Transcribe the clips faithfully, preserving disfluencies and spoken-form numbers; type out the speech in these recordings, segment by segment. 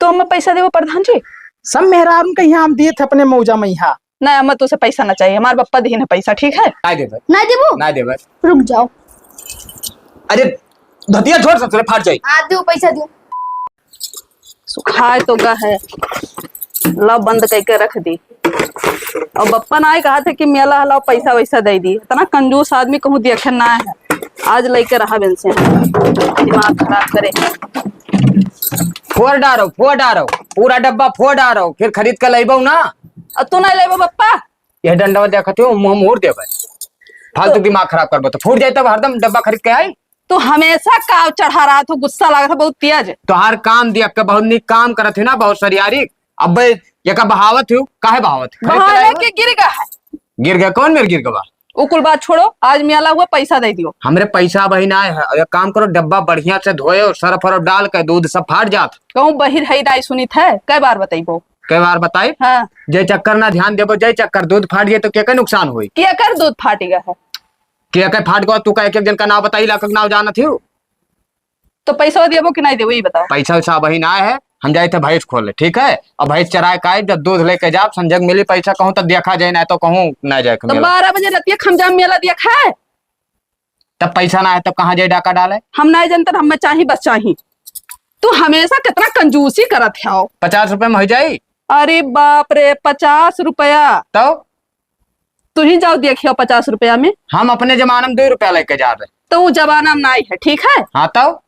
तो हमें पैसा देबो प्रधान जी? सब मेहरारून के यहाँ हम दिए थे अपने मौजा में यहाँ। नहीं, हमें तुझसे पैसा ना चाहिए, हमारे पप्पा दिए ना पैसा, ठीक है? ना देबे। ना देबो? ना देबे। रुक जाओ। अरे, धतिया छोड़, सबसे फाट जाई। हाँ, दो पैसा दो। सुखाए तो गा है, ला बंद करके रख दी। और बप्पा ना आए कहा थे कि मेला हलाओ, पैसा वैसा दे दी। इतना कंजूस आदमी कहूँ देखे ना है, आज लेके रहा बिन से दिमाग खराब करे। फोड़ डारो, फोड़ डारो, पूरा डब्बा फोड़ डारो, फिर खरीद के लेबो ना। और तू नहीं लेबो बप्पा? यह डंडवा देखत हो, मुंह मोड़ देबे। फालतू तो दिमाग खराब करबो तो फूट जाए, तब हरदम डब्बा खरीद के आई। तू हमेशा काव चढ़ा रहा था, गुस्सा लागत है बहुत तेज। तोहार काम दिया के बहुत नीक काम करत है ना, बहुत सरियारी। अबे ये का बहावत हो, काहे बहावत है? खरीद के बहावे लाई हो? के गिर गया है। गिर गया? कौन मेर गिर गवा? उ कुल बात छोड़ो, आज मेला हुआ, पैसा दे दियो। हमरे पैसा अबही ना आए है। एक काम करो, डब्बा बढ़िया से धोए और सरफ अरफ डाल के, दूध सब फाट जात। कहूँ बहिर है, नाई सुनित है, कै बार बतैबो? कै बार बताई? हाँ। जे चक्कर ना ध्यान देबो, जे चक्कर दूध फाट जाए तो के के नुकसान होई? के कर दूध फाटी गया है? के के फाट गो? तू का एक एक जन का नाव बताई, लाख के नाव जानत हो? तो पैसा देबो कि नहीं देबो, ये बताओ। पैसा वैसा अबही ना है, हम जाए थे भैंस खोले, ठीक है? अब भैंस चराए का आए, जब दूध लेके जाब, संजग मिली पैसा कहूँ तो देखा जाए, ना तो कहूँ ना जाए के तो मेला। बारह बजे रतिया खमजाम मेला देखा है? तब पैसा ना है, तब कहाँ जाए डाका डाले? हम नहीं जानते, हमें चाही, बस चाही। तू हमेशा कितना कंजूसी करत है। पचास रुपए में हो जाई? अरे बाप रे, पचास रुपया? तो? तू ही जाओ देखियो पचास रुपया में। हम अपने जमाना में दो रुपया लेके जा रहे। तो वो जमाना में नहीं है, ठीक है? हाँ तो?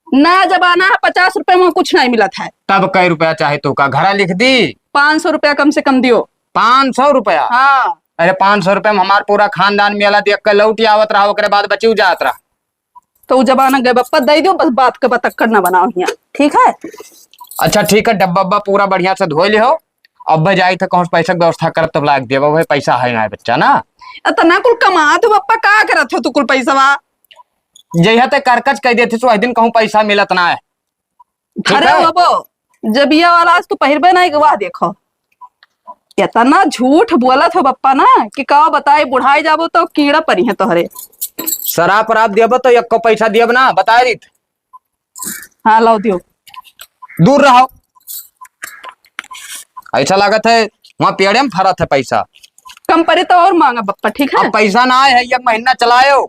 नया जमाना है, पचास रुपया में कुछ नहीं मिलत है। तब कै रुपया चाहे तो का घरा लिख दी? पाँच सौ रुपया कम से कम दियो। पाँच सौ रुपया? हाँ। अरे पाँच सौ रुपया में हमार पूरा खानदान मेला देख के लौट आवत रहा, ओकरे बाद बचिउ जात रहा। तो उ जमाना गए बप्पा, दे दियो, बस बात के बतक्कड़ ना बनाओ हियाँ, ठीक है? अच्छा ठीक है, डब्बा उब्बा पूरा बढ़िया से धोए लिहो। अब जाई थे कहूँ से पैसा के व्यवस्था करब तब लाग देबो भाई, पैसा है ना बच्चा ना। इतना कुल कमात हो बप्पा, का करत हो तू कुल पैसवा? जहिया ते करकच कह देते सो दिन कहूँ पैसा मिलत ना है। ठीक अरे है? बाबो, जबिया वाला आज तू पहिरबे नहीं, वाह देखो, इतना झूठ बोलत हो बप्पा ना कि का बताई, बुढ़ाई जाबो तो कीड़ा परी है तोहरे। शराब वराब देबो तो एको पैसा देब ना, बताई रही। हाँ, लाओ दियो। दूर रहो, ऐसा लागत है वहाँ पेड़े में फरत है पैसा। कम परे तो और मांगा बप्पा, ठीक है? अब पैसा ना आए है, एक महीना चलायो।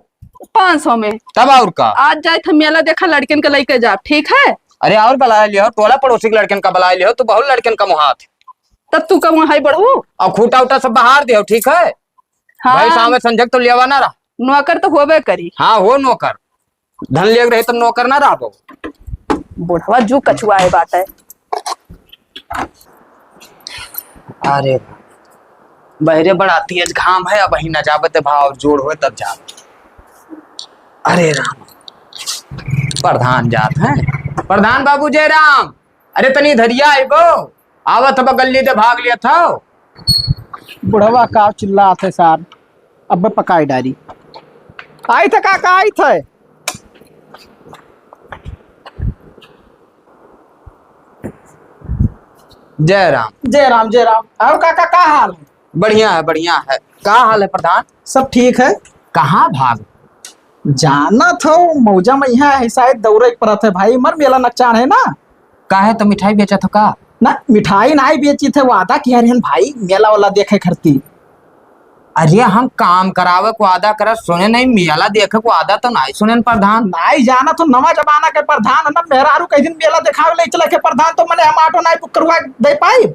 पाँच सौ में। तब और का? आज जाए थे मेला देखा, लड़कन के लेके जा, ठीक है? अरे और बुलाए लियो, टोला पड़ोसी के लड़कन का बुलाए लियो, तू बहुत लड़कन का मुहात। तब तू का वहाँ है बढ़ू? और खूटा उटा सब बाहर दियो, ठीक है? हाँ। भाई सामने संजक तो लेवा ना रहा। नौकर तो होबे करी। हाँ, हो नौकर। धन लेग रहे तो नौकर ना रहबो। बुढ़वा जू कचुआए बाटे। अरे, बहरे बड़ा तेज घाम है, अबही न जाबे ते भाव जोड़ होए तब जाब। अरे राम, प्रधान जात हैं। प्रधान बाबू जय राम, अरे तनी धरिया आइबो, आवत हब गल्ली दे भाग लिया था। बुढ़वा का चिल्लात है सार, अब पकाई डारी। आई थे काका, आई थे। जय राम। जय राम, जय राम। और काका, का हाल है? बढ़िया है, बढ़िया है। का हाल है प्रधान? सब ठीक है। कहाँ भाग? जानत हो, मौजा में यहाँ है, शायद दौरे के परत है भाई, मर मेला नकचान है ना। काहे, तो मिठाई बेचत हो का? ना, मिठाई नाई बेची थे, वादा किया रहन भाई, मेला वाला देखे खरती। अरे, हम काम करावे को वादा करत सुने नहीं, मेला देखे को वादा तो नाई सुने प्रधान। नाई जानत हो, नवा जमाना के प्रधान है ना, मेहरारू कई दिन मेला देखावे ले चले के प्रधान, तो मने हम ऑटो नाई बुक करवा दे पाई।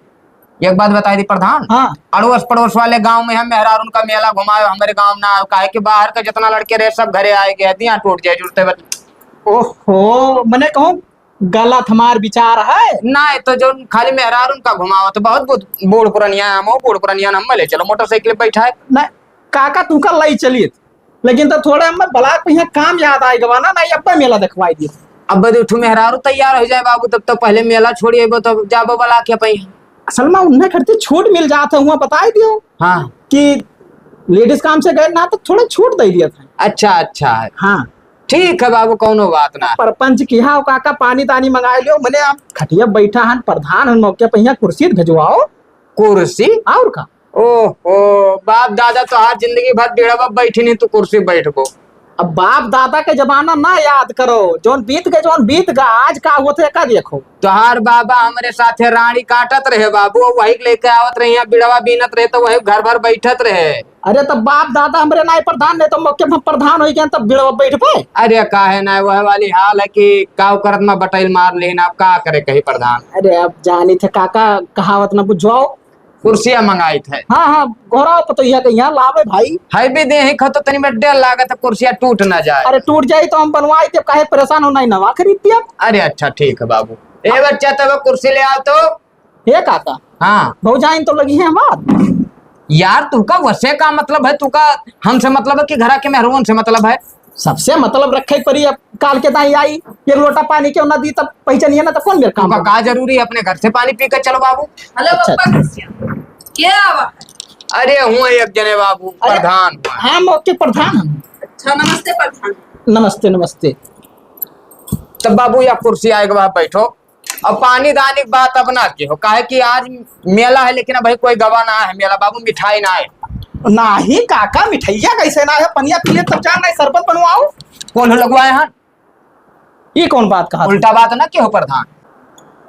एक बात बताई दी प्रधान, हाँ। अड़ोस पड़ोस वाले गांव में हम मेहरारून का मेला घुमावे, हमरे गांव ना आवे, काहे कि बाहर के जितना लड़के रहे सब घरे आए गए, दिया टूट जाए जुड़ते बच। ओहो, मने कहूँ गलत हमार विचार है। ना, तो जो खाली मेहरारून का घुमावा तो बहुत बूढ़, बूढ़ पुरनिया हम हो, बूढ़ पुरनिया हम ले चलो मोटरसाइकिल पे बैठाए। ना, काका तू का लई चलिए। लेकिन तो थोड़ा हमें ब्लॉक पे यहाँ काम याद आए गवा ना, नहीं अब्बे मेला दिखवाई दिए। अब दो ठो मेहरारू तैयार हो जाए बाबू, तब तो पहले मेला छोड़ी अइबो, तब जाबो ब्लॉक के पे। असल में उन्हें खर्चे छूट मिल जात है, हुआ बताई दियो। हाँ। कि लेडीज काम से गए ना, तो थोड़ा छूट दे दिया था। अच्छा, अच्छा। हाँ। ठीक है बाबू, कौनो बात ना। परपंच की हाँ काका पानी तानी मंगा लियो, मने आप खटिया बैठा हन, प्रधान हन मौके पे, यहाँ कुर्सी भेजवाओ। कुर्सी? और का? ओहो, बाप दादा तो आज जिंदगी भर डेढ़वा बैठी नहीं, तू कुर्सी बैठबो। अब बाप दादा के जमाना ना याद करो, जौन बीत गए, जौन बीत गा, आज का होत है, का देखो। तोहार बाबा हमरे साथे राड़ी काटत रहे बाबू, वही के लेके आवत रहे, यहाँ बिड़वा बीनत रहे, तो वही घर भर बैठत रहे। अरे, तब बाप दादा हमरे नाई प्रधान, नहीं तो मौके पर प्रधान होई गए, तब बिड़वा बैठ पे। अरे, काहे ना, वह वाली हाल है कि काव करत में बटैल मार लेहिन, अब का करे कही प्रधान। अरे, अब जानी थे काका, कहावत ना बुझवाओ। कुर्सिया मंगाई थे। हाँ, हाँ, घोड़ा पतोहिया के यहाँ लावे भाई। है भी देही खतो तनी में डर लागत है, कुर्सिया टूट ना जाए। अरे, टूट जाई तो हम बनवाई, तब काहे परेशान हो, नहीं नवा खरीद दिया। अरे, अच्छा, ठीक है बाबू। ए बच्चा, तब कुर्सी ले आओ तो। हे काका। हाँ। भौजाइन तो लगी है हमार। यार, तुका वसे का मतलब है, तुका हमसे मतलब है कि घरा के मेहरुओन से मतलब है? सबसे मतलब रखे परी। अब काल के दाई आई, एक लोटा पानी क्यों ना दी, तब पहचानिए ना, तब कौन मेरे काम तुका का? का जरूरी है अपने घर से पानी पी के चलो बाबू? हेलो अच्छा, पप्पा, अच्छा। कैसे हो? क्या आवा है? अरे, हुआ एक जने बाबू, अरे, प्रधान हुआ। हाँ, मौके प्रधान हम। अच्छा, नमस्ते प्रधान। नमस्ते, नमस्ते। तब बाबू, या कुर्सी आए के बाद बैठो। अब पानी दानी के बात अब ना के हो, काहे कि आज मेला है, लेकिन अब भाई कोई गवा ना है मेला बाबू, मिठाई ना है। नाही काका, मिठाइया कैसे ना है? पनिया पी ले तब जान, नहीं शरबत बनवाओ। कौन हो लगवाए हैं? ये कौन बात कहा? उल्टा बात ना के हो प्रधान।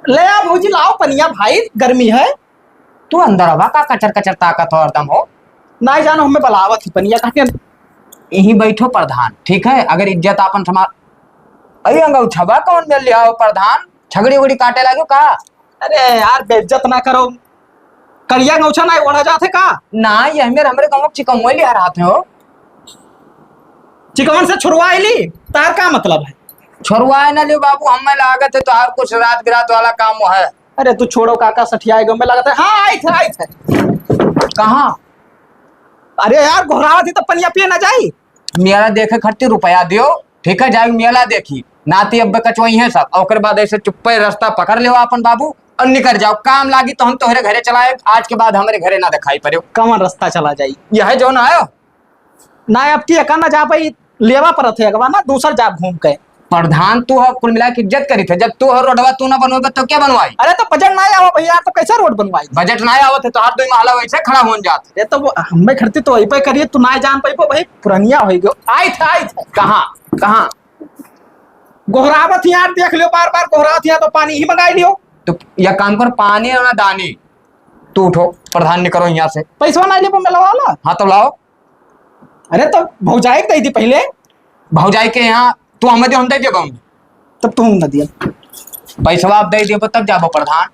ले आ भौजी, लाओ पनिया भाई, गर्मी है। तू अंदर आवा, का कचर कचर ताकत हो हरदम हो? नाही जानो, हमें बलावत ही पनिया कहते हैं। यहीं बैठो प्रधान, ठीक है? अगर इज्जत आपन समार, अरे अंगौछवा कौन में लिया हो प्रधान? छगड़ी उगड़ी काटे लाग्यो का? अरे यार, बेइज्जत ना करो। करिया अंगौछा ना ओढ़ा जात है का? ना, ये हमें हमरे गाँव के चिकमवे लिया रहते हो। चिकमन से छुड़वा ली, तार का मतलब है? छुड़वाए ना लियो बाबू, हमें लागत है तोहार कुछ रात गिरात वाला काम है। अरे तू छोड़ो काका, सठियाए गो में लागत है। हाँ, आई थे, आई थे। कहाँ? अरे यार, घोरावत ही तो पनिया पिए ना जाई। मेला देखे खर्ची रुपया दियो, ठीक है, जाए मेला देखी, नाती अब कचवई है सब, और ओकर बाद ऐसे चुप्पे रास्ता पकड़ लेवा अपन बाबू और निकल जाओ, काम लागी तो हम तोहरे घरे चलाए, आज के बाद हमरे घरे ना दिखाई पड़ो। कौन रास्ता चला जाई? यह जो ना आयो। ना, अब की एका ना जा पाई, लेवा परत है अगवा ना, दूसर जाब घूम के। प्रधान तू हो, कुल मिला के इज्जत करी थे, जब तू हो रोडवा तू ना बनवाबे तो क्या बनवाई? अरे तो बजट ना आवा भैया, तो कैसे रोड बनवाई? बजट ना आवत है तो हाथ दो महला वैसे खड़ा होन जात। ये तो वो हमें खड़ती तो वही पे करिए, तू ना जान पाई भाई, पुरनिया हो गयो। आई थे, आई थे। कहाँ? कहाँ? गोहरावत यहाँ देख लियो, बार बार गोहरावत यहाँ तो पानी ही मंगाई लियो। तो या काम कर, पानी और ना दानी, तू उठो, प्रधान निकरो यहाँ से। पैसवा ना लेबो मेलवा वाला? हाँ तो लाओ। अरे तो भौजाई के दे दी पहले। भौजाई के यहाँ तू हमें दे, हम दे देबो। तब तू ना दिया। पैसवा आप दे देबो तब जाबो प्रधान।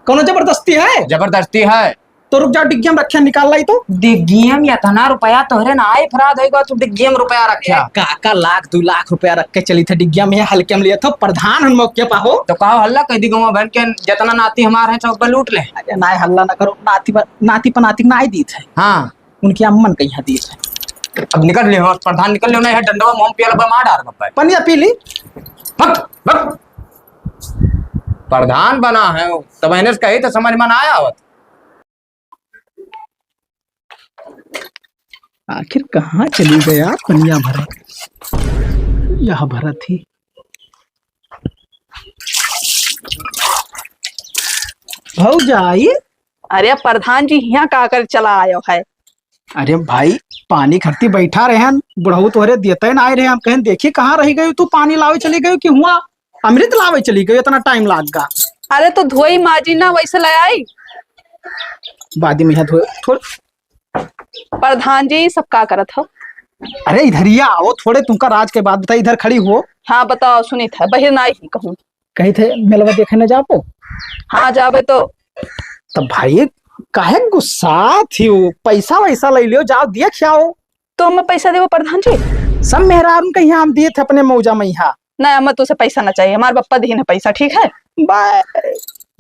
कौनो जबरदस्ती है? जबरदस्ती है। तो रुक जा, डिग्गिया में रखे, निकाल लाई तो। डिग्गिया में इतना रुपया तोहरे ना आए, फराद होई बा, तू डिग्गिया में रुपया रखे। ए, काका, लाख, दो लाख रुपया रख के चली थे डिग्गिया में, हल्के में लिए थे, प्रधान हम मौके पा हो। तो कहो हल्ला कह दी, गाँव भर के जितना नाती हमार है, सब लूट ले। अरे ना, हल्ला ना करो, नाती पर, नाती पर नाती ना आई दी थे। हाँ। उनकी अम्मन कहीं दी थे। अब निकल ले, प्रधान निकल ले, ना है डंडवा मोम पियल बा, मार डार बप्पा। पनिया पी ली। भक, भक। प्रधान बना है, तब इन्हें कही तो समझ में ना आया होत। आखिर कहाँ चली गया पनिया भरत? यह भरत ही। भौजाई। अरे प्रधान जी, हियाँ का कर चला आयो है? अरे भाई, पानी खरती बैठा रहे हैं, बुढ़ऊ तोहरे देते ना आए रहे, हम कहें देखी कहाँ रह गई तू, पानी लावे चली गई कि हुआ अमृत लावे चली गई, इतना टाइम लाग गा। अरे तो धोई माजी ना, वैसे ले आई। बादी में यहाँ धोए थोड़। प्रधान जी, सब का करत हो? अरे इधरिया आओ, थोड़े तुमका राज के बात बताई, इधर खड़ी हो। हाँ बताओ, सुनी था, बहिर ना ही कहूँ। कही थे मेलवा देखे न जाबो? हाँ जाबे तो। तब भाई काहे गुस्सा थी हो, पैसा वैसा ले लियो, जाओ देख आओ। तो हमें पैसा देबो प्रधान जी? सब मेहरारून के यहाँ हम दिए थे अपने मौजा में यहाँ। नहीं, हमें तुझसे पैसा ना चाहिए, हमारे पप्पा दिए ना पैसा, ठीक है? बा-,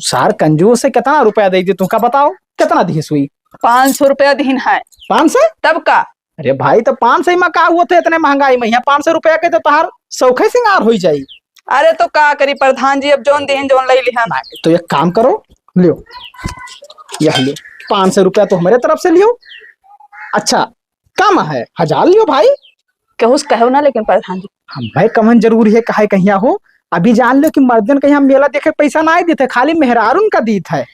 सार कंजूस है, कितना रुपया दे दी तुमका बताओ, कितना दिए सुई? पाँच सौ रुपया दीन है। पाँच सौ? तब का? अरे भाई, तो पाँच सौ में का हुआ थे इतने महंगाई में? यहाँ पाँच सौ रुपया के तो तहार सौखे सिंगार होई जाई। अरे तो का करी प्रधान जी, अब जौन दीन जौन ले लिहन। नहीं, तो एक काम करो, लियो, यह लियो, पाँच सौ रुपया तो हमारे तरफ से लियो। अच्छा, कम है, हजार लियो भाई। केहू से कहो ना, लेकिन प्रधान जी। हम भाई कमन जरूरी है, कहे कहिया हो, अभी जान लो कि मर्दन के यहाँ मेला देखे पैसा ना देते, खाली मेहरारून का दीत है।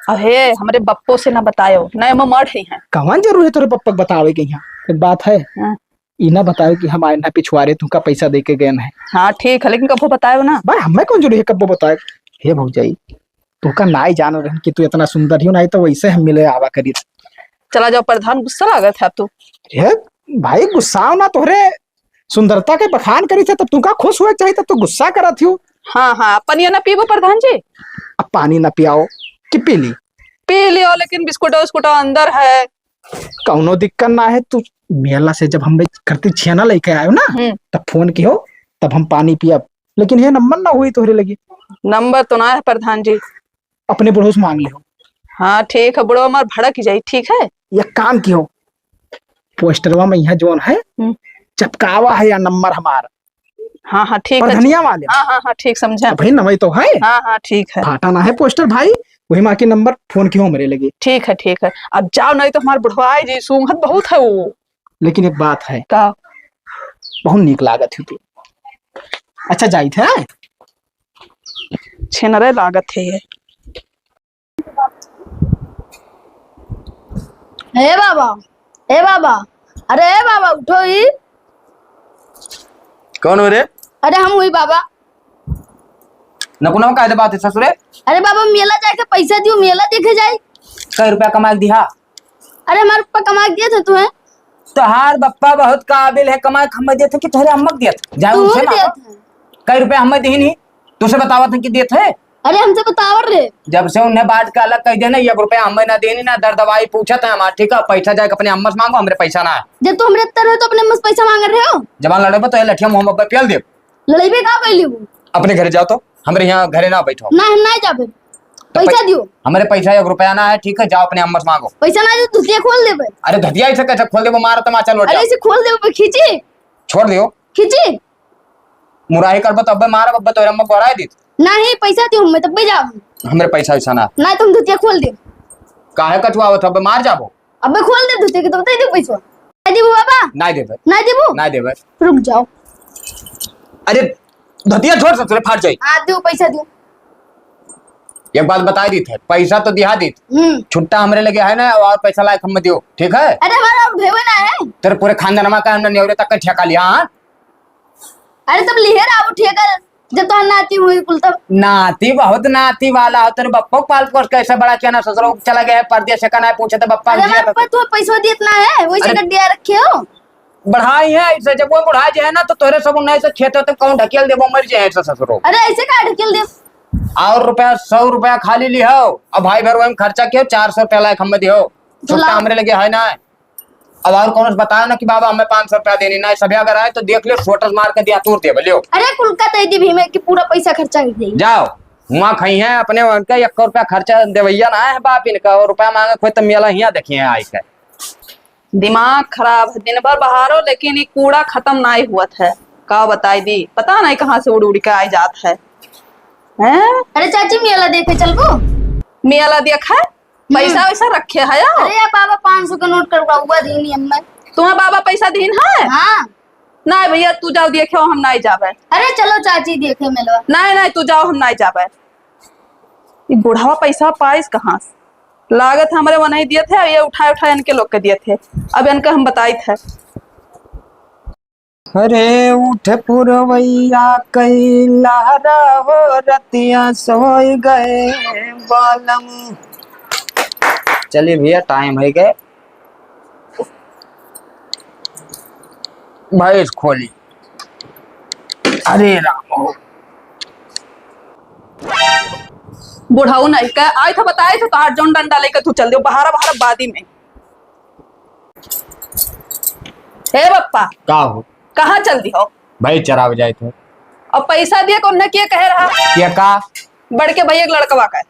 अहे, हमरे बप्पो से ना बतायो, ना एमा मर ही हैं। कवन जरूरी है तोरे बप्पा के बतावे के यहाँ? एक बात है। हाँ। ई ना बतायो कि हम आए ना पिछुआरे तुहका पैसा दे के गए हैं। हाँ, ठीक है, लेकिन कबो बतायो ना। भाई, हमें कौन जरूरी है कबो बताए? हे भौजाई, तुहका नाई जान रहन कि तू इतना सुंदर ही हो, नाई तो वैसे हम मिले आवा करी। चला जाओ प्रधान, गुस्सा लागत है तू। हे भाई, गुस्सा ना, तोहरे सुंदरता के बखान करी थे, तब तुमका खुश हुए चाहिए, तब तू गुस्सा करत हो। हाँ, हाँ, पनिया ना पीबो प्रधान जी? अब पानी ना पियाओ कि पी ली? पी लियो, लेकिन बिस्कुट उस्कुट अंदर है। कौनो दिक्कत ना है, तू मेला से जब हम करती छेना लेके आयो ना, हम्म। तब फोन कियो, तब हम पानी पियब। लेकिन ये नंबर ना हुई तोहरे लगी। नंबर तो ना है प्रधान जी। अपने बुढ़ऊ से मांग लियो। हाँ, ठीक है, बुढ़ऊ हमार भड़क जाई, ठीक है? एक काम कियो, पोस्टरवा में यहाँ जोन है, हम्म। चपकावा है या नंबर हमार। हाँ, हाँ, ठीक है। प्रधनिया वाले। हाँ, हाँ, हाँ, ठीक समझा। अब भाई नवई तो है। हाँ, हाँ, ठीक है। फाटा ना है पोस्टर भाई, वही माँ के नंबर फोन कियो हमरे लगे। ठीक है, ठीक है। अब जाओ, नहीं तो हमार बुढ़वा आई जी, सूंघत बहुत है वो। लेकिन एक बात है। का? बहुत नीक लागत ही तू। अच्छा, जाइत है। छिनरे लागत है ये। ए बाबा, ए बाबा, अरे ए बाबा, उठो ही। कौन हो रे? अरे हम हुई बाबा। नकुनवा काहे दे बात है ससुरे? अरे बाबा, मेला जाके पैसा दियो, मेला देखे जाई। कै रुपया कमा के दिहा? अरे हमार पप्पा कमा के दिए थे तुम्हें। तोहार बप्पा बहुत काबिल है, कमा के हमें देते कि तोहरे अम्मा के देते? जाए तू उनसे मांगो। देते। कै रुपया हमें दीन ही? तुझसे बतावत है कि देते है? अरे हमसे बतावर रे। जब से उन्हें बांट के अलग कर देना, एक रुपया हमें ना देनी, ना दर दवाई पूछत है हमार, ठीक है? पैसा जाके अपने अम्मा से मांगो, हमरे पैसा ना है। जब तू हमरे उत्तर हो तो अपने अम्मा से पैसा मांग रहे हो? जबान लड़े तो ये लठिया मुंह में पेल दे। लड़ाई में का कैली वो? अपने घरे जाओ तो, हमरे यहाँ घरे ना बैठो। ना, हम ना जाबे। तो पैसा पै-, दियो। हमरे पैसा एक रुपया ना है, ठीक है, जाओ अपने अम्मा से मांगो। पैसा ना दे, धुतिया खोल देबे। अरे धतिया इसे कैसे खोल देबो, मार तमाचा लोट अरे जाओ। इसे खोल देबे, खींची। छोड़ दियो। खींची। मुराही करबो तब्बे मारब, अब्बे तोरे अम्मा गोराए दीत। नहीं, पैसा दियो हमें, तब्बे जाओ। हमरे पैसा वैसा ना। ना, तुम धुतिया खोल दे। काहे कटवावत, अब्बे मार जाबो। अबे खोल दे धोती के, तो बताई दे पैसवा। ना देबू बाबा? ना देबे। ना देबू? ना देबे। रुक जाओ। अरे, धोतिया छोड़, ससुरे फाट जाई। हाँ, दियो, पैसा दियो। एक बात बताई दीत है, पैसा तो दिहा दीत। हम्म। छुट्टा हमरे लगे है ना, और पैसा लायक हम दियो, ठीक है? अरे, हमारा अब भेवे ना है। तेरे पूरे खानदान में का हमने नेवरे तक का ठेका लिया, हाँ? अरे तब लिहे रहा वो ठेका, जब तोहार नाती हुई कुल तब। नाती बहुत नाती वाला हो, तेरे बप्पो के पाल पोस कैसे बड़ा किया ना, ससुरो चला गया है परदेस, का ना पूछे तो बप्पा अरे जिया हमारे तो ऊपर तो पैसो देत ना है, वैसे अरे गड्डिया रखे हो। बढ़ाई है ऐसे, जब वो बुढ़ा जाए ना तो तोरे सब उन्हें से खेत तो कौन ढकेल देबो, मर जाए ऐसे ससुरो। अरे ऐसे का ढकेल दे? और रुपया, सौ रुपया खाली लिहो, अब भाई भर वही खर्चा कियो, चार सौ रुपया लायक हमें दिहो, तो छुट्टा लाओ। हमरे लगे है ना। अब और कौनो से बताओ ना कि बाबा हमें पाँच सौ रुपया देनी ना, सभी अगर आए तो देख लियो, सोटस मार के दिया तूर देबे लियो। अरे कुल का दे दी भीमे कि पूरा पैसा खर्चा कर देई। जाओ, हुआ खाई है अपने, उनका एक रुपया खर्चा देवैया ना है बाप इनका, और रुपया मांगे कोई तो मेला हिया देखिए आई के। दिमाग खराब है, दिन भर बहारो लेकिन ये कूड़ा खत्म नाई हुआ है। का बताई दी, पता नहीं कहाँ से उड़ उड़ के आई जात है। हैं? अरे चाची मेला देखे चलबो? मेला देखे? पैसा हम्म। वैसा रखे है? अरे यार, बाबा पाँच सौ के नोट करवा हुआ दीनी अम्मा। तुम्हारा बाबा पैसा दीन है? हाँ। नहीं भैया, तू जाओ देखे, हम नहीं जाबे। अरे चलो चाची देखे मेलवा। नहीं, नहीं, तू जाओ, हम नहीं जाबे। ये बुढ़ावा पैसा पाइस कहाँ से? लागत हमरे वो नहीं दिए थे, ये उठाए उठाए इनके लोग के दिए थे। अब इनका हम बताई थे। अरे उठ पुरवैया कई लहरा हो रतिया सोई गए बालम। चलिए भैया, टाइम है गए। भैंस खोली। अरे राम हो। बुढ़ऊ नहीं कह, आई था बताए थे, तोहार जौन डंडा लेके तू चल दियो, बहारा बहारा बादी में। हे बप्पा। का हो? कहाँ चल दी हो? भाई चरावे जाए थे। और पैसा दिए कौन ने के कहे रहा? के का? बड़के भैया के लड़कवा का।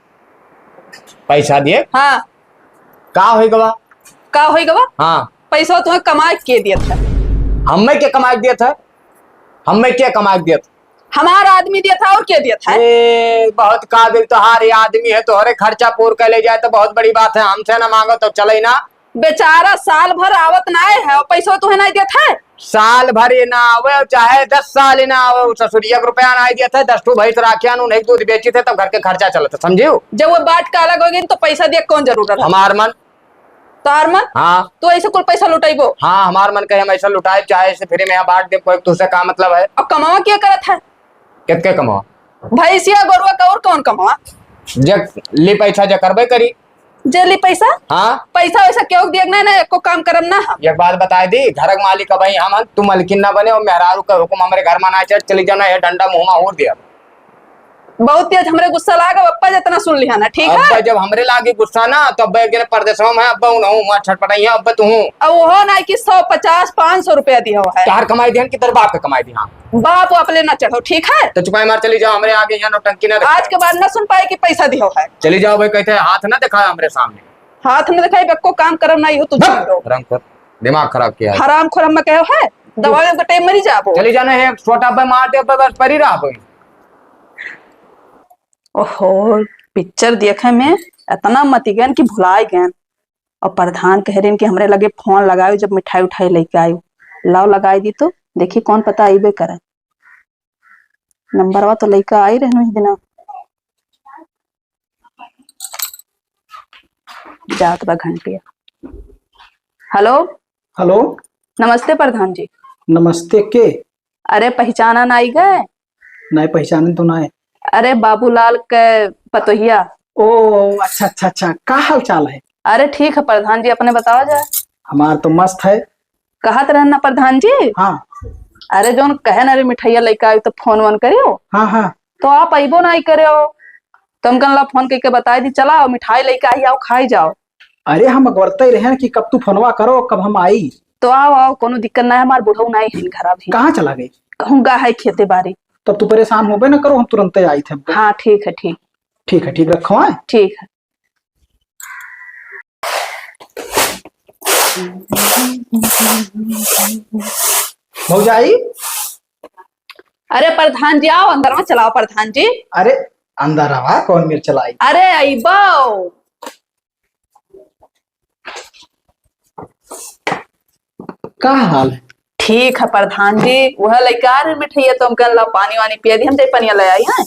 पैसा दिए? हाँ। का होई गवा? का होई गवा? हाँ। पैसा तुम्हें कमाए के दिए थे। हमें के कमाए के दिए थे? हमें के कमाए के दिए थे? हमारा आदमी दिया था और क्या दिया था? ए, बहुत काबिल तोहार ये आदमी है, तोहरे खर्चा पूर कर ले जाए तो बहुत बड़ी बात है। हमसे ना मांगो तो चले ना। बेचारा साल भर आवत ना है और पैसा तुम्हें नहीं देता है। साल भर ये ना आवे और चाहे दस साल ये ना आवे, वो ससुरिया के रुपया नहीं देता है, दस ठो भैंस राखिया नु नहीं दूध बेची थे तब घर के खर्चा चलता, समझियो? जब वो बात का अलग हो गई तो पैसा दिया कौन जरूरत है? हमार मन तोहार मन? हाँ। तू ऐसे कुल पैसा लुटाइबो? हाँ, हमार मन कहे हम ऐसा लुटाइब, चाहे ऐसे फ्री में यहाँ बांट देब, कोई तुझसे का मतलब है? अब कमावा क्या करत है? कितके कमावा? भैंसिया गोरुआ का और कौन कमावा? जे ली पैसा जे करबे करी। जे ली पैसा? हाँ। पैसा वैसा केहू दिए ना, ना एको काम करब ना हम। एक बात बताई दी, घर के मालिक अबही हम हन, तू मलकिन ना बने और मेहरारू का हुकुम हमरे घर में ना चल, चली जाना, ये डंडा मुँह में हूर दिया। बहुत तेज हमरे गुस्सा लाग, अब्बा जितना सुन लिहा ना, ठीक है? अब्बा जब हमरे लागे गुस्सा ना, तो अब्बा एक जने परदेसवा में है, अब्बा उनहु वहाँ छटपटाई है, अब्बा तू हूँ। अब वो ना कि सौ पचास, पाँच सौ रुपया दिया हुआ है। तोहार कमाई दिहन कि तोर बाप का कमाई दिहा? बाप वो अपने ना चढ़ो, ठीक है? तो चुपाई मार चली जाओ, हमरे आगे यहाँ नौटंकी ना दिखाओ। आज के बाद ना सुन पाए कि पैसा दिया हुआ है। चली जाओ भाई, कहते हैं हाथ ना दिखाओ हमरे सामने। हाथ ना दिखाई, बेक्को काम करम ना, यो तू जान लो। रंग कर, दिमाग खराब किया है। हराम खोर हम कहो है, दवाई के टाइम मरी जाबो। चली जाना है, छोटा पे मार दे, बस परी रहा भाई। ओहो, पिक्चर देखे में इतना मति गयन कि भुलाए गयन। और प्रधान कह रहे कि हमरे लगे फोन लगायो, जब मिठाई उठाई लेके आयो। लाओ लगाई दी तो देखी, कौन पता आइबे करे। नंबरवा तो लेके आई रहनु ही दिना। जात बा घंटिया। हेलो। हेलो। नमस्ते प्रधान जी। नमस्ते, के? अरे, पहचाना नाई गए? नाई, पहचाने तो नाई। अरे, बाबूलाल के पतोहिया। ओ, अच्छा, अच्छा, अच्छा। का हाल चाल है? अरे, ठीक है प्रधान जी, अपने बतावा जाए। हमार तो मस्त है। कहत रहन ना प्रधान जी? हाँ। अरे, जौन कहे ना रे मिठाइया लइका आई तो फोन वोन करियो। हाँ, हाँ। तो आप अइबो नाई करियो। तो हम कहला फोन करके बताई दी, चला आओ, मिठाई लइका आई, आओ, खाई जाओ। अरे, हम अगवरते रहे कि कब तू फोनवा करो, कब हम आई। तो आओ, आओ, कोनो दिक्कत ना है, हमार बुढ़ऊ नाई है घर अभी। कहाँ चला गई? कहूँ गा है खेते बारी। तब तू परेशान होबे ना करो, हम तुरंते आई थे। हाँ, ठीक है, ठीक। ठीक है, ठीक, रखो, हाँ? ठीक है। भौजाई। अरे प्रधान जी, आओ अंदर में, चलाओ प्रधान जी। अरे अंदर आवा, कौन मेर चलाई? अरे अइबो। का हाल है? ठीक है प्रधान जी, वह लइका रे मिठाइया तो हम कहला पानी वानी पिया दी, हम जाई पनिया ले आई हैं।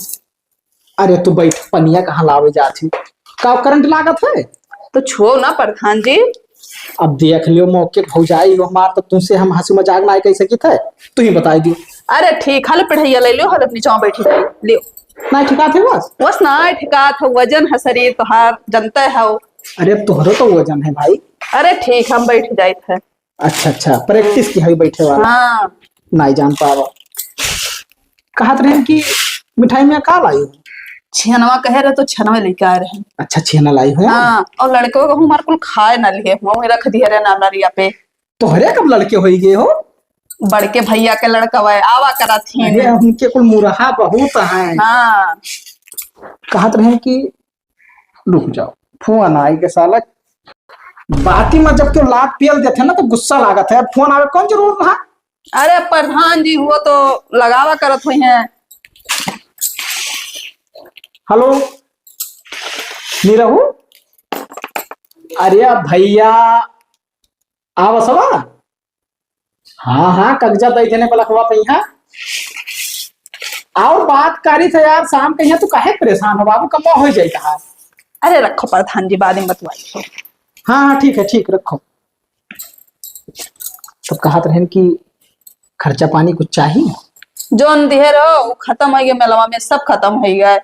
अरे तू बैठ, पनिया कहाँ लावे जात ही? का करंट लागत है? तो छो ना प्रधान जी। अब देख लियो मौके भौजाई हो हमार, तो तुमसे हम हंसी मजाक ना कर सकित है, तू ही बताई दियो। अरे ठीक, हल पिढ़ैया ले लियो, हल अपनी चाव बैठी जाई, लियो। ना ठिकात है बस? बस ना ठिकात है, वजन है शरीर तोहार, जनते हो। अरे तोहरो तो वजन है भाई। अरे ठीक, हम बैठ जाइत है। अच्छा, अच्छा, प्रैक्टिस की हई बैठे वाला। हाँ। नाई जान पावा। कहत रहन कि मिठाई में का लाई हो? छेनवा कहे रहे तो छेनवे लेके आए रहे। अच्छा, छेना लाई हो? हाँ, और लड़के को हमारे कुल खाए ना लिए, वहीं रख दिए रहे नामरिया पे। तोहरे कब लड़के होई गए हो? बड़के भैया के लड़का वह आवा करा थी। अरे, उनके कुल मुरहा बहुत है। हाँ। कहत रहे कि रुक जाओ, फोन आई के साला। बाती में जब केहू लात पियल देथे ना तो गुस्सा लागत है। अब फोन आवे कौन जरूर रहा? अरे प्रधान जी हुआ तो लगावा करत हुई हैं। हेलो निरहू, अरे भैया आवा सवा। हाँ, हाँ, कागजा दे देने बलकवा पे यहाँ। और बात करी थे यार, शाम के यहाँ तू काहे परेशान हो बाबू, कमवा हो जाए कहा। अरे रखो प्रधान जी, बाद में बतवाई हो। हाँ, हाँ, ठीक है, ठीक, रखो। तब कहत रहन कि खर्चा पानी कुछ चाही? जौन दिहे रहो, वो खत्म हो गया मेलवा में, सब खत्म हो गया।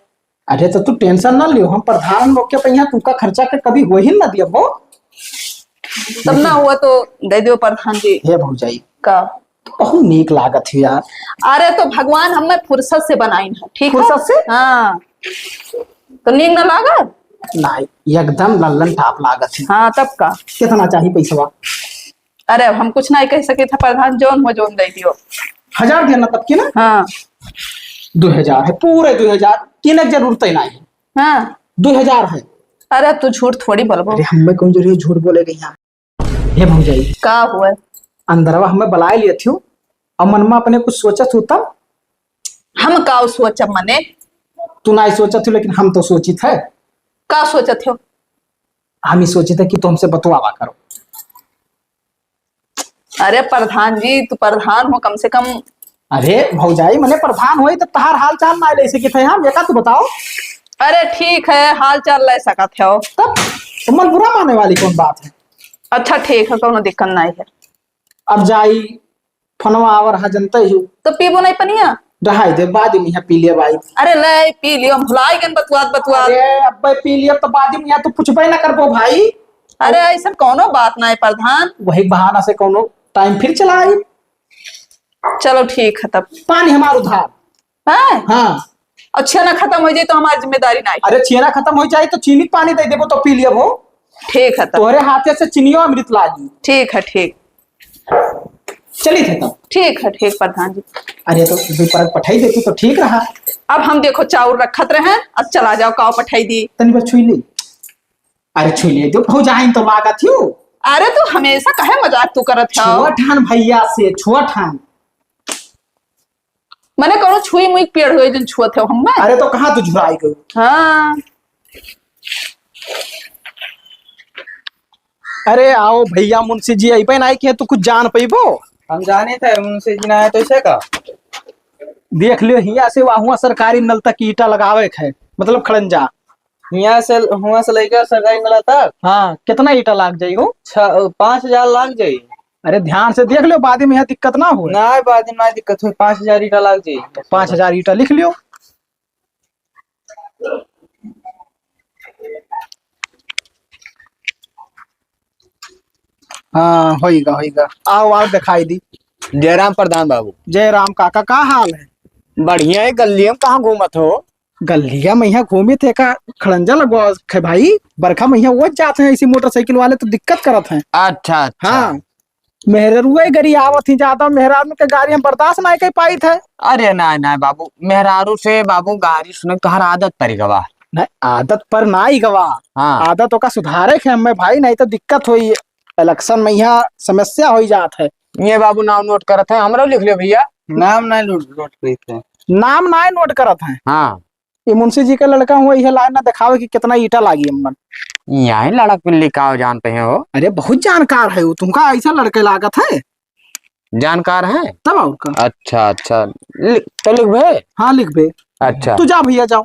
अरे तो तू टेंशन ना लियो, हम प्रधान मौके पे यहाँ तुमका खर्चा के कभी वही ना दिया वो। तब ना हुआ तो दे दियो प्रधान जी। हे भौजाई। का? तू बहुत नीक लागत है यार। अरे तो भगवान हमें फुर्सत से बनाई है, ठीक है? फुर्सत से? हाँ। तो नीक ना लागत? नहीं, एकदम लल्लन टाप लागत है। हाँ, तब का? कितना चाहिए पैसवा? अरे, हम कुछ नहीं कह सके थे प्रधान, जौन हो जौन दे दियो। हजार देना तब की ना? हाँ। दो हजार है, पूरे दो हजार, तीन एक जरूरत ही नहीं है। हाँ। दो हजार है। अरे, तू झूठ थोड़ी बोलबो। अरे, हमें कौन जरूरी झूठ बोले गई यहाँ? हे भौजाई। का हुआ? अंदरवा हमें बुलाए लिए थियो, और मन में अपने कुछ सोचत हो तब? हम का सोचब मने? तू नहीं सोचत हो, लेकिन हम तो सोचित है। का सोचत हो? हम ही सोचित है कि तुमसे बतवावा करो। अरे प्रधान जी, तू प्रधान हो, कम से कम। अरे भौजाई, मने प्रधान होई तो तहार हाल चाल ना ले सकित है हम, एका तू बताओ। अरे ठीक है, हाल चाल ले सकत हो। तब तुमन बुरा माने वाली कौन बात है? अच्छा ठीक है, कौनो दिक्कत नाहीं है। अब जाई, फोनवा आवर हा जनते ही। तो पीबो नाहीं पनिया? रहाई दे, बाद में यहाँ पी लिया भाई। अरे ले पी लियो, हम भुलाई गन बतुआत बतुआत। अरे अब्बे पी लिया तो बाद में यहाँ तो पूछबे ना करबो भाई। अरे ऐसा कौनो बात नाहीं प्रधान। वही बहाना से कौनो टाइम फिर चला आई। चलो ठीक है तब। पानी हमार उधार। हैं? हाँ। और छेना खत्म हो जाए तो हमारी जिम्मेदारी ना है। अरे छेना खत्म हो जाए तो चीनी पानी दे देबो तो पी लियबो। ठीक है तब। तोहरे हाथे से चीनियो अमृत लागी। ठीक है, ठीक। चली थे तब। ठीक है, ठीक प्रधान जी। अरे तो दो परक पठाई देती तो ठीक रहा। अब हम देखो चाउर रखत रहे, अब चला जाओ काव पठाई दी। तनी बस छुई ले। अरे छुई ले, दो हो जाए तो लागत ही। अरे तू हमेशा कहे मजाक तू करत हो। छुआ ठान भैया से, छुआ ठान। मने कौनो छुई मुई के पेड़ हुए जन छुअत हो हम्मे। अरे तो कहाँ तू झुराई गई? हाँ। अरे आओ भैया, मुंशी जी अइबे नाहीं किहे, तू कुछ जान पइबो? हम जाने थे मुंशी जी ना है तो इसे का? देख लियो, हियाँ से वहाँ सरकारी नल तक ईटा लगावे के है, मतलब खड़ंजा। हियाँ से, हुआँ से लेकर सरकारी नल तक? हाँ, कितना ईटा लाग जाई हो? छ-, पाँच हजार लाग जाई। अरे ध्यान से देख लो, बाद में यहाँ दिक्कत ना हो। ना, बाद में ना दिक्कत हो, पाँच हजार ईटा लाग जाई। पाँच हजार ईटा लिख लियो। हाँ, होइगा, होइगा। आओ, आओ, दिखाई दी। जय राम प्रधान बाबू। जय राम काका, का हाल है? बढ़िया है, गलिया में कहाँ घूमत हो? गलिया में यहाँ घूमित है का? खड़ंजा लगवा है भाई, बरखा में यहाँ वो जात हैं, इसी मोटरसाइकिल वाले तो दिक्कत करत हैं। अच्छा, अच्छा। हाँ, मेहररुए गरी आवत ही ज्यादा, मेहरारू के गारी हम बर्दाश्त नाहीं कर पाइत है। अरे नाहीं, नाहीं बाबू, मेहरारू से बाबू गारी सुने तोहर आदत परि गवा। नहीं, आदत पर नाहीं गवा। हाँ। आदत ओका सुधारे के हमें भाई, नहीं तो दिक्कत होई, इलेक्शन में यहाँ समस्या होई जात है। ये बाबू नाम नोट करत है, हमरो लिख लियो भैया। नाम नाहीं नोट, नोट करत है। नाम नाहीं नोट करत है। हाँ। ये मुंशी जी का लड़का हुआ, यह लाइन ना दिखावे कि कितना ईटा लागी अम्मन। यही लड़क पे लिखाओ जानते हैं हो। अरे बहुत जानकार है वो, तुमका ऐसा लड़के लागत है। जानकार है? तब और का। अच्छा, अच्छा। लिख, तो लिख बे। हाँ, लिख बे। अच्छा। तू जा भैया, जाओ।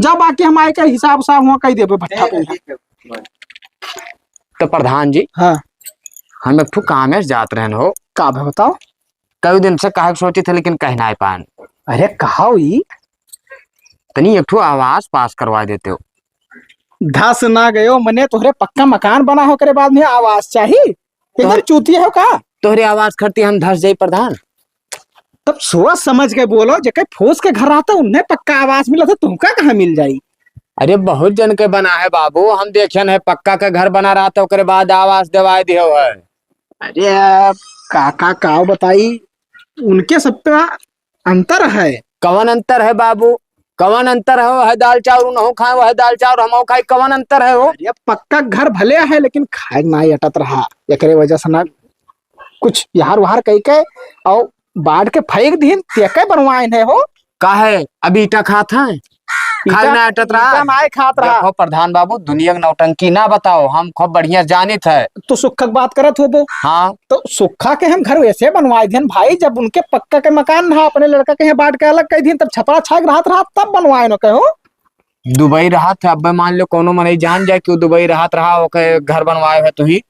जाओ, बाकी हम आए का हिसाब उसाब हुआ कही देबे भट्ठा पे। तो प्रधान जी, हाँ। हम एक ठो कामे से जात रहन हो। का बे बताओ? कई दिन से कहे के सोचित है, लेकिन कह नाहीं पान। अरे, कहा हुई? तनी एक ठो आवास पास करवा देते हो। धस ना गयो, मने तोहरे पक्का मकान बना हो करे बाद में आवास चाही? एकदम तोहरे चूतिया हो का? तोहरे आवास खरती हम धस जाई प्रधान। तब सोच समझ के बोलो, जेके फूस के घर रहता, उन्हें पक्का आवास मिला था, तुमका कहाँ मिल जाई? अरे, बहुत जन के बना है बाबू, हम देखेन है पक्का के घर बना रहता, ओकरे बाद आवास देवाए दियो है। अरे, काका, काव बताई, उनके सब पे अंतर है। कवन अंतर है बाबू? कवन अंतर हो? है दाल चाउर उनहु खाए, वह दाल चाउर हमहु खाई, कवन अंतर है हो? अरे, पक्का घर भले है, लेकिन खाए ना अटत रहा, एकरे वजह से ना कुछ यार वार कह के और बांट के फेंक दीन, ते के बनवाए है हो? काहे? अब ईटा खात हैं? खाए ईटा, ना अटत रहा? ईटा नाय खात रहा। देखो प्रधान बाबू, दुनिया के नौटंकी ना बताओ, हम खूब बढ़िया जानित है। तू सुखा के बात करत होबो। हाँ। तो सुखा के हम घर वैसे बनवाए देन भाई, जब उनके पक्का के मकान रहा, अपने लड़का के यहाँ बांट के अलग कर दीन, तब छपरा छाग रहत रहा, तब बनवाए न कहो। दुबई रहत है, अब मान लो कोनो मनई जान जाए कि वो दुबई रहत रहा, ओके घर बनवाए है, तुही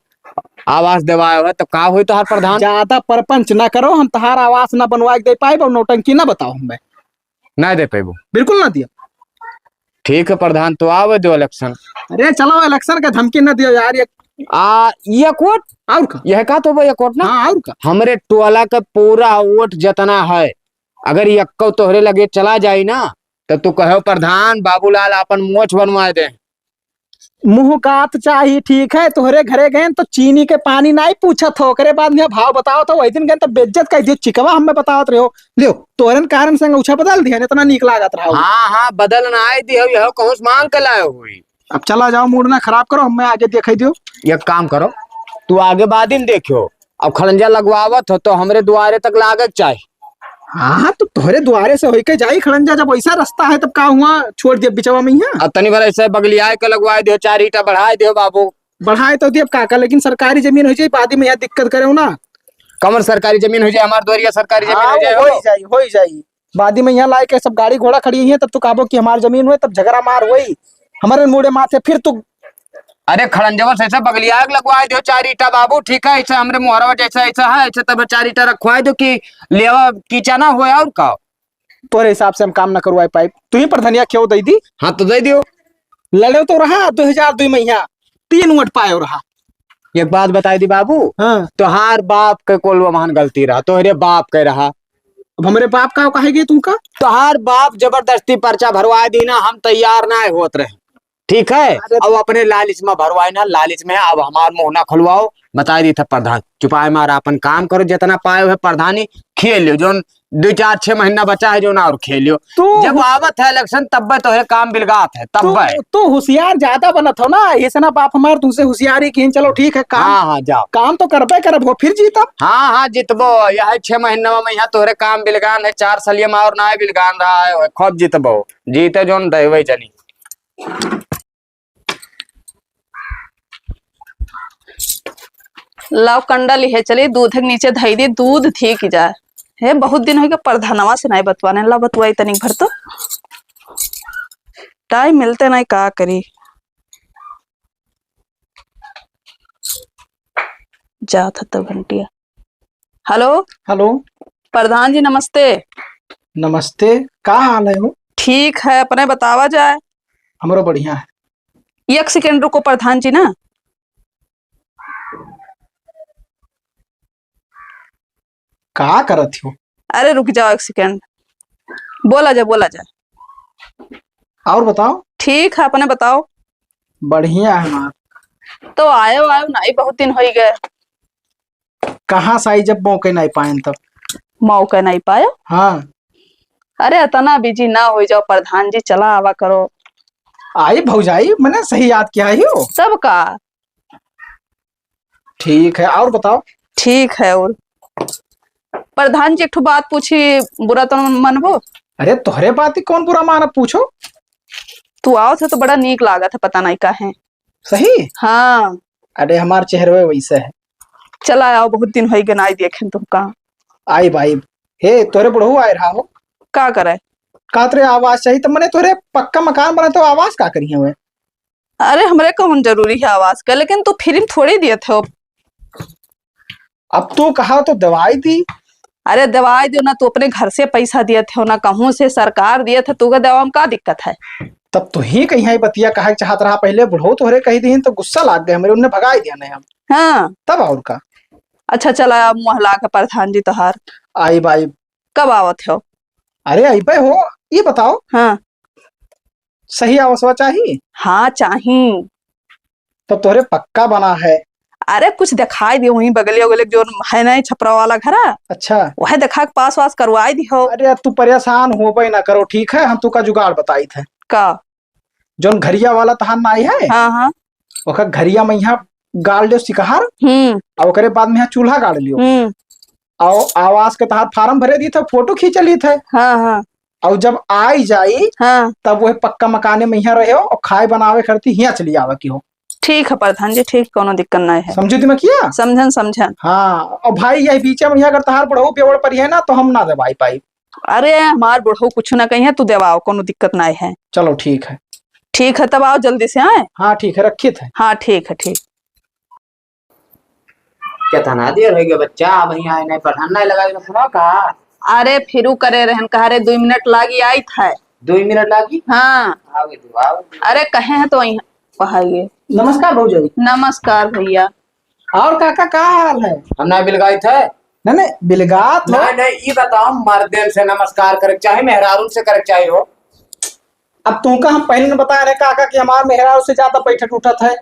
आवास देवाए है, तब का होई तोहार प्रधान? ज्यादा परपंच ना करो, हम तोहार आवास ना बनवा के दे पाए, और नौटंकी ना बताओ हमें। ना दे पाइबो? बिल्कुल ना दिया। ठीक है प्रधान, तो आवे दो इलेक्शन। अरे चलो, इलेक्शन के धमकी ना दियो यार। ये आ, ये कोट? और का? यह का तो भाई, ये कोट ना? हाँ, और का? हमरे टोला का पूरा वोट जितना है, अगर यक्को तोहरे लगे चला जाई ना, तो तू कहो प्रधान बाबूलाल अपन मोछ बनवा दे। मुँह कात चाही, ठीक है, तोहरे घरे गए तो चीनी के पानी नाई पूछत हो, ओकरे बाद में भाव बताओ तो वही दिन गए तो बेइज्जत कर दियो, चिकवा हमें बतावत रहो। लियो, तोहरन कारण संग उछा बदल दिया, इतना नीक लागत रहा। हाँ, हाँ, बदल ना आए दियो, यह कहूँ से मांग के लायो हुई। अब चला जाओ, मूड ना खराब करो, हमें आगे दिखाई दियो। एक काम करो, तू आगे बाद में देखियो, अब खड़ंजा लगवावत हो तो हमरे दुआरे तक लागे के चाही। हाँ, तो तोहरे दुआरे से होइके जाई खड़ंजा, जब वैसा रास्ता है तब का हुआ छोड़ दिया बिचवा में यहाँ? अब तनी भर ऐसे बगलियाए के लगवाए दियो, चार ईटा बढ़ाए दियो बाबू। बढ़ाए तो दियो काका, लेकिन सरकारी जमीन हो जाए, बाद में यहाँ दिक्कत करे हो ना। कमर सरकारी जमीन हो जाए, हमार दुआरिया सरकारी जमीन हाँ, हो जाए, हो हो। ही जाई, हो ही जाई। बाद में यहाँ लाए के सब गाड़ी घोड़ा खड़ी है, तब तू कहबो कि हमार जमीन हुए, तब झगड़ा मार हुई, हमारे मुड़े माथे फिर तू अरे खड़ंजवा से ऐसा बगलिया के लगवाए दो चार ईटा बाबू, ठीक है, ऐसे हमरे मोहरवा जैसा ऐसा है, ऐसे तब चार ईटा रखवाए दो कि लेवा कीचा ना होए और का। तोरे हिसाब से हम काम न करवाए पाइब, तू ही प्रधनिया क्यों दे दी? हाँ तो दे दियो। लड़े तो रहा दो हजार दुई मइहा, तीन वोट पाए रहा। एक बात बताई दी बाबू, हाँ। तोहार बाप के कोलवा महान गलती रहा, तोहरे बाप के रहा। अब हमरे बाप का कहेगी तुमका? तोहार बाप जबरदस्ती पर्चा भरवाए दी ना, हम तैयार ना होत रहे। ठीक है, अरे अब अपने लालच में भरवाए ना, लालच में अब हमार मुंह ना खुलवाओ। बताई दी था प्रधान, चुपाए मार अपन काम करो, जितना पाए हुए प्रधानी खेल लियो, जोन दो चार छह महीना बचा है जोन और खेल लियो। तू जब आवत है इलेक्शन तब्बे तोहरे काम बिलगात है, तू तब्बे। तू होशियार ज्यादा बनत हो ना, ऐसे ना बाप हमार तुमसे होशियारी की, चलो ठीक है काम। हाँ हाँ जाओ। काम तो करबे करब हो, फिर जीतब। हाँ हाँ जीतबो, यह छह महीना में यहाँ तोहरे काम बिलगान है, चार सलिया में और ना बिलगान रहा है, खूब जीतबो, जीते जोन देवे जनी। लाव कंडा लिहे चली, दूध के नीचे धई दी, दूध धिक जाए। हे, बहुत दिन होइगे, प्रधानवा से नाई बतवाने, ला बतवाई तनिक भर तो। टाइम मिलते नाई, का करी। जात ह तो घंटिया। हेलो। हेलो। प्रधान जी नमस्ते। नमस्ते, का हाल है हो? ठीक है, अपने बतावा जाए। हमरो बढ़िया है। एक सेकंड रुको प्रधान जी ना। का करत हो? अरे रुक जाओ एक सेकंड, बोला जा, बोला जा। और बताओ। ठीक है, अपने बताओ। बढ़िया है माँ। तो आयो, आयो ना, ई बहुत दिन होई गए। कहाँ से आई जब मौके नहीं पाएन तब? मौके नहीं पायो? हाँ। अरे इतना बिजी ना हो जाओ प्रधान जी, चला आवा करो। आई भौजाई, मने सही याद किया ही हो। तब का? ठीक है, और बताओ। ठीक है, और प्रधान जी एक ठो बात पूछी, बुरा तो मनबो? अरे तोहरे बात ही कौन बुरा मानब, पूछो। तू आओ थे तो बड़ा नीक लागत है, पता नहीं काहे। सही? हाँ। अरे हमार चेहरवे वैसे है। चला आओ, बहुत दिन होई गए नाई देखेन तुमका। आइब, आइब। हे, तोहरे बुढ़ऊ आए रहा हो। का करे? कहत रहे आवास चाहिए, तो मने तोहरे पक्का मकान बना तो आवास का करिए हुए? अरे हमरे कौन जरूरी है आवास का, लेकिन तू फ्री में थोड़ी दिए थे। अब तू कहा तो दवाई दी। अरे दवाई दियो ना, तू अपने घर से पैसा दिए थे ना, कहूँ से सरकार दिए थे, तू के दवा में का दिक्कत है? तब तू ही कहीं आई बतिया कहा चाहत रहा पहले, बुढ़ऊ तोहरे कही दीन तो गुस्सा लाग गए हमरे, उनने भगाई दिया नहीं हम। हाँ। तब और का? अच्छा चला, अब मुँह लाग प्रधान जी तोहार। आइब, आइब। कब आवत हो? अरे अइबे हो, ये बताओ। हाँ। सही आवासवा चाही? हाँ चाही। तो तोहरे पक्का बना है। अरे कुछ दिखाई दियो वहीं बगलिया उगलिया जो है ना छपरा वाला घरा। अच्छा। वह दिखा के पास वास करवाई दियो। अरे तू परेशान होबे ना करो, ठीक है, हम तू का जुगाड़ बताई थे। का? जोन घरिया वाला तहार नाई है? हाँ, हाँ। ओकर घरिया में यहाँ गाड़ लियो सिकहार, हम्म। और ओकरे बाद में यहाँ चूल्हा गाड़ लियो। हम्म। और आवास के तहार फार्म भरे दी थे, फोटो खींच ली थे। हाँ, हाँ। और जब आई जाई, हाँ। तब वह पक्का मकाने में यहाँ रहे हो और खाए बनावे करती यहाँ चली आवे की हो। ठीक है प्रधान जी, ठीक, कोनो दिक्कत नहीं है। समझो दिमाग किया? समझन, समझन। हाँ, और भाई यही बीच में यहाँ अगर तहार बुढ़ऊ बेवड़ पड़ी है ना, तो हम ना दवाई पाई। अरे हमार बुढ़ऊ कुछ ना कही है, तू देवाओ, कोनो दिक्कत नहीं है। चलो ठीक है। ठीक है, तब आओ जल्दी से, आए। हाँ ठीक है, रखित है। हाँ ठीक है, ठीक। कितना देर हो गया बच्चा, अब यहाँ आए नहीं, पढ़ान नहीं लगा, सुना का? अरे फिरू करे रहन, कहा रे दुई मिनट लागी आई था। दुई मिनट लागी? हाँ। आओगे तू, आओ। अरे कहे हैं तो वहीं पहाइए। नमस्कार भौजाई। नमस्कार भैया। और काका का हाल है? हम ना बिलगाइत है। नहीं, नहीं, बिलगात हो। नहीं, नहीं, ई बताओ, मर्देन से नमस्कार करे के चाही, मेहरारून से करे के चाही हो? अब तुमका हम पहले न बताए रहे काका कि हमार मेहरारू से ज्यादा बैठत उठत है।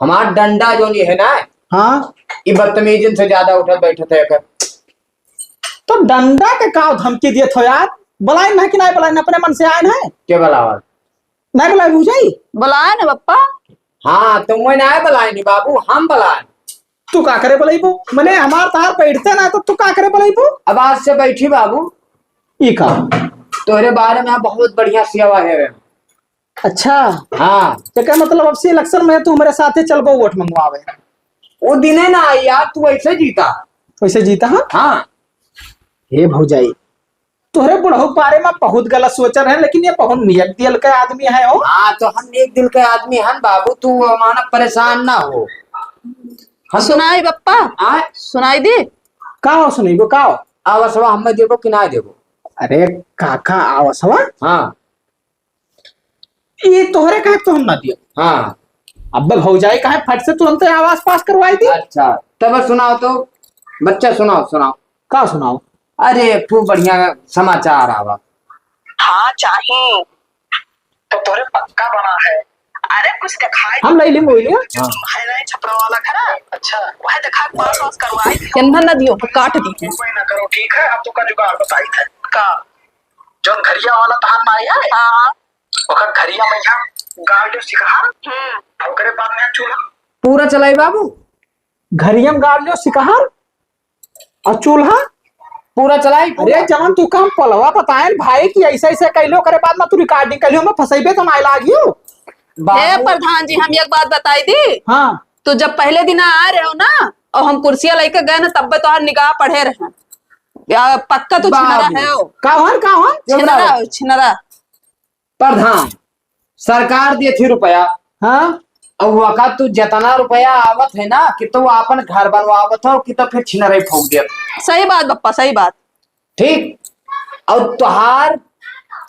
हमार डंडा जो नहीं है ना, हाँ। ई बदतमीजन से ज्यादा उठत बैठत है एकर। तो डंडा के का धमकी दिए थो यार? बुलाए ना कि नहीं बुलाए ना, अपने मन से आए ना। के बुलावा? नहीं बुलाए भौजाई? बुलाए ना पप्पा। हाँ, तुम ना बुलाए नहीं बाबू, हम बुलाए। तू का करे बुलाइबू? मने हमार तार बैठते ना तो तू का करे बुलाइबू? अब आज से बैठी बाबू। ई का? तोहरे बारे में बहुत बढ़िया सेवा है। अच्छा। हाँ। तो क्या मतलब अब से इलेक्शन में तू हमारे साथे चलबो वोट मंगवावे? वो दिने ना आई यार, तू ऐसे जीता। वैसे जीता, हाँ? हाँ। हे भौजाई, तोहरे बुढ़ऊ के बारे में बहुत गलत सोच रहे हैं, लेकिन ये बहुत नियत दिल के आदमी है हो। हाँ, तो हम नियत दिल के आदमी हन बाबू, तू माना परेशान ना हो। हम तो सुनाई बप्पा? आय? सुनाई दी? का हो सुनइबो, का हो? आवसवा हमें देबो कि ना देबो? अरे काका, आवसवा? हाँ। ये तोहरे कहे तो हम ना दियो। हाँ। अब भौजाई कहे फट से तुरंत आवाज पास करवाई दी। अच्छा, तब सुनाओ तो, बच्चा सुनाओ, सुनाओ। का सुनाओ? अरे, खूब बढ़िया समाचार आवा। हाँ, चाही। तो तोरे पक्का बना है। अरे, कुछ दिखाई हम नहीं लेंगे, वही है। हाँ। है ना, छपरा वाला घर है? अच्छा। वह दिखा, पास वास करवाई। टेंशन ना दियो, काट दी। कोई ना करो, ठीक है, अब तो का जुगाड़ बताई थे। का? जौन घरिया वाला तहार नाई है? हाँ। ओकर घरिया में यहाँ गाड़ लियो सिकहार, हम्म। और ओकरे बाद में चूल्हा। पूरा चलाई बाबू। घरिया में गाड़ लियो सिकहार और चूल्हा। पूरा चलाई, पूरा। अरे जवन तू काम पलवा बताएन भाई कि ऐसे ऐसे कैलो, ओकरे बाद में तू recording कैलियो, हमें फंसैबे तो नाई लागियो। बाबू। ए प्रधान जी, हम एक बात बताई दी। हाँ। तो जब पहले दिन आ रहे हो ना, और हम कुर्सिया लेके गए ना, तब तोहार निगाह पड़े रहे। या पक्का तो छिनरा बाबू। है हो। का हन, का हन? छिनरा हो, छिनरा। प्रधान, सरकार देत ही रुपया। हाँ। और वका तू जितना रुपया आवत है ना, कि तो आपन घर बनवावत हो, कि तो फिर छिनरई फूंक देत। सही बात बप्पा, सही बात। ठीक। और तोहार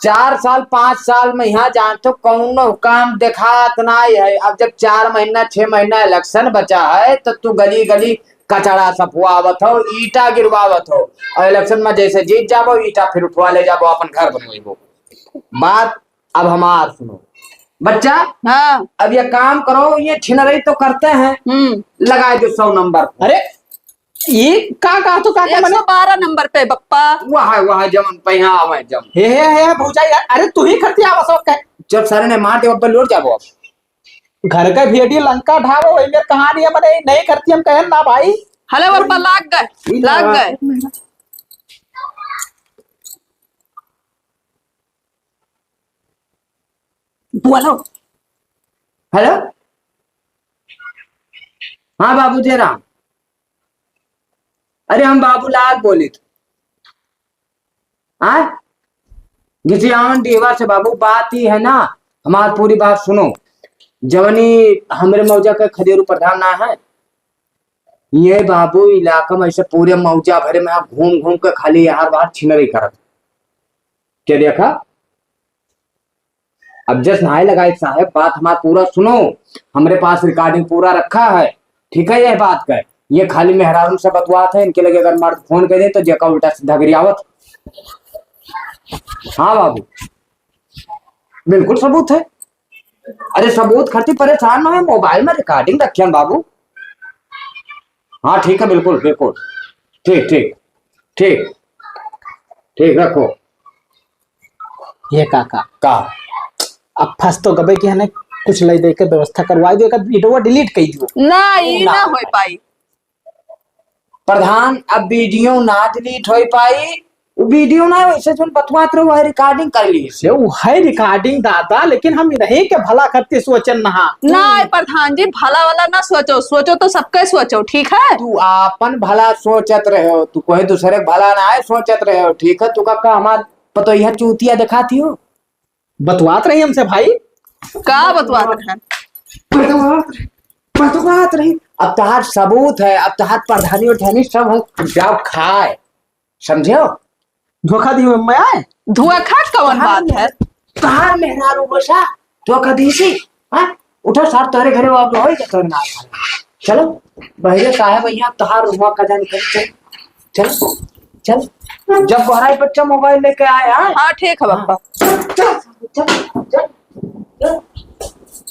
चार साल, पाँच साल में यहाँ जानत हो कौनो काम देखात नाई है। अब जब चार महीना, छह महीना election बचा है, तो तू गली गली कचड़ा सफवावत हो, ईटा गिरवावत हो, और election में जैसे जीत जाबो, ईटा फिर उठवा ले जाबो, अपन घर बनवाइबो। बात अब हमार सुनो बच्चा। हाँ। अब ये काम करो, ये छिनरई तो करते हैं, हम्म। लगा दो सौ नंबर। अरे, ये का कहा तो काका एक सौ बारह नंबर पे बप्पा। वह, वह जमन पे यहाँ आवे जम। हे, हे, हे, भौजाई, अरे तू ही करती आवा सब कह। जब सारे ने मार दे, बप्पा लौट जाबो अब। घर का भेड़ी लंका ढाबो, वही मेरे कहानी है, मने नहीं करती हम कहन ना भाई। हेलो बप्पा, लाग गए, लाग गए। बोलो। हेलो, हाँ बाबू जयराम, अरे हम बाबूलाल बोलित। हाँ, घिसियावन डीहवा से बाबू, बात ई है ना, हमार पूरी बात सुनो। जवनी हमरे मौजा के खदेरू प्रधान ना है, ये बाबू इलाका में ऐसे पूरे मौजा भरे में घूम घूम के खाली यहाँ बाहर छिनरी करत। क्या देखा? अब जस नाई लगाई साहब, बात हमार पूरा सुनो, हमरे पास recording पूरा रखा है, ठीक है? यह बात का, ये खाली मेहरारू से बतवात है, इनके लगे अगर मर्द फोन कर दे तो जेका उल्टा सीधा गरियावत। हाँ बाबू, बिल्कुल सबूत है। अरे सबूत खातिर परेशान ना हो, मोबाइल में recording रखे हैं बाबू। हाँ ठीक है, बिल्कुल बिल्कुल, ठीक ठीक ठीक ठीक, रखो। ये काका। का? अब फंस तो गबे कि हने कुछ ले दे के व्यवस्था करवाई दो, एकर video delete कर दियो। ना, ई ना ना होई पाई। प्रधान, अब video ना delete होई पाई। वो video ना, वैसे जोन बतवात रहो, वह recording कर ली से। वो है recording दादा, लेकिन हम नहीं के भला खातिर सोचन नहा। ना, प्रधान जी, भला वाला ना सोचो, सोचो तो सबके सोचो, ठीक है? तू आपन भला सोचत रहे हो, तू कोई दूसरे के भला ना है सोचत रहे हो, ठीक है? तू का, का हमार पतोहिया चूतिया दिखाती हो? बतवात रही हमसे भाई। का बतवात रहे? बतवात रही, बतवात रही। अब तहार सबूत है, अब तहार प्रधानी उठानी सब हम जाओ खाए, समझे हो? धोखा दी मैं आए? धोखा कौन बात है? तहार मेहरारू बसा धोखा दी सी, हाँ? उठो सार, तोरे घरे वो अब होई के तोरे नाम। चलो, बहरे साहब, यहाँ तहार रुआ का जान कर, चल, चल, चल। जब बहराई बच्चा मोबाइल लेके आया, हाँ, ठीक है, हाँ। बापा। चल, चल, चल, चल।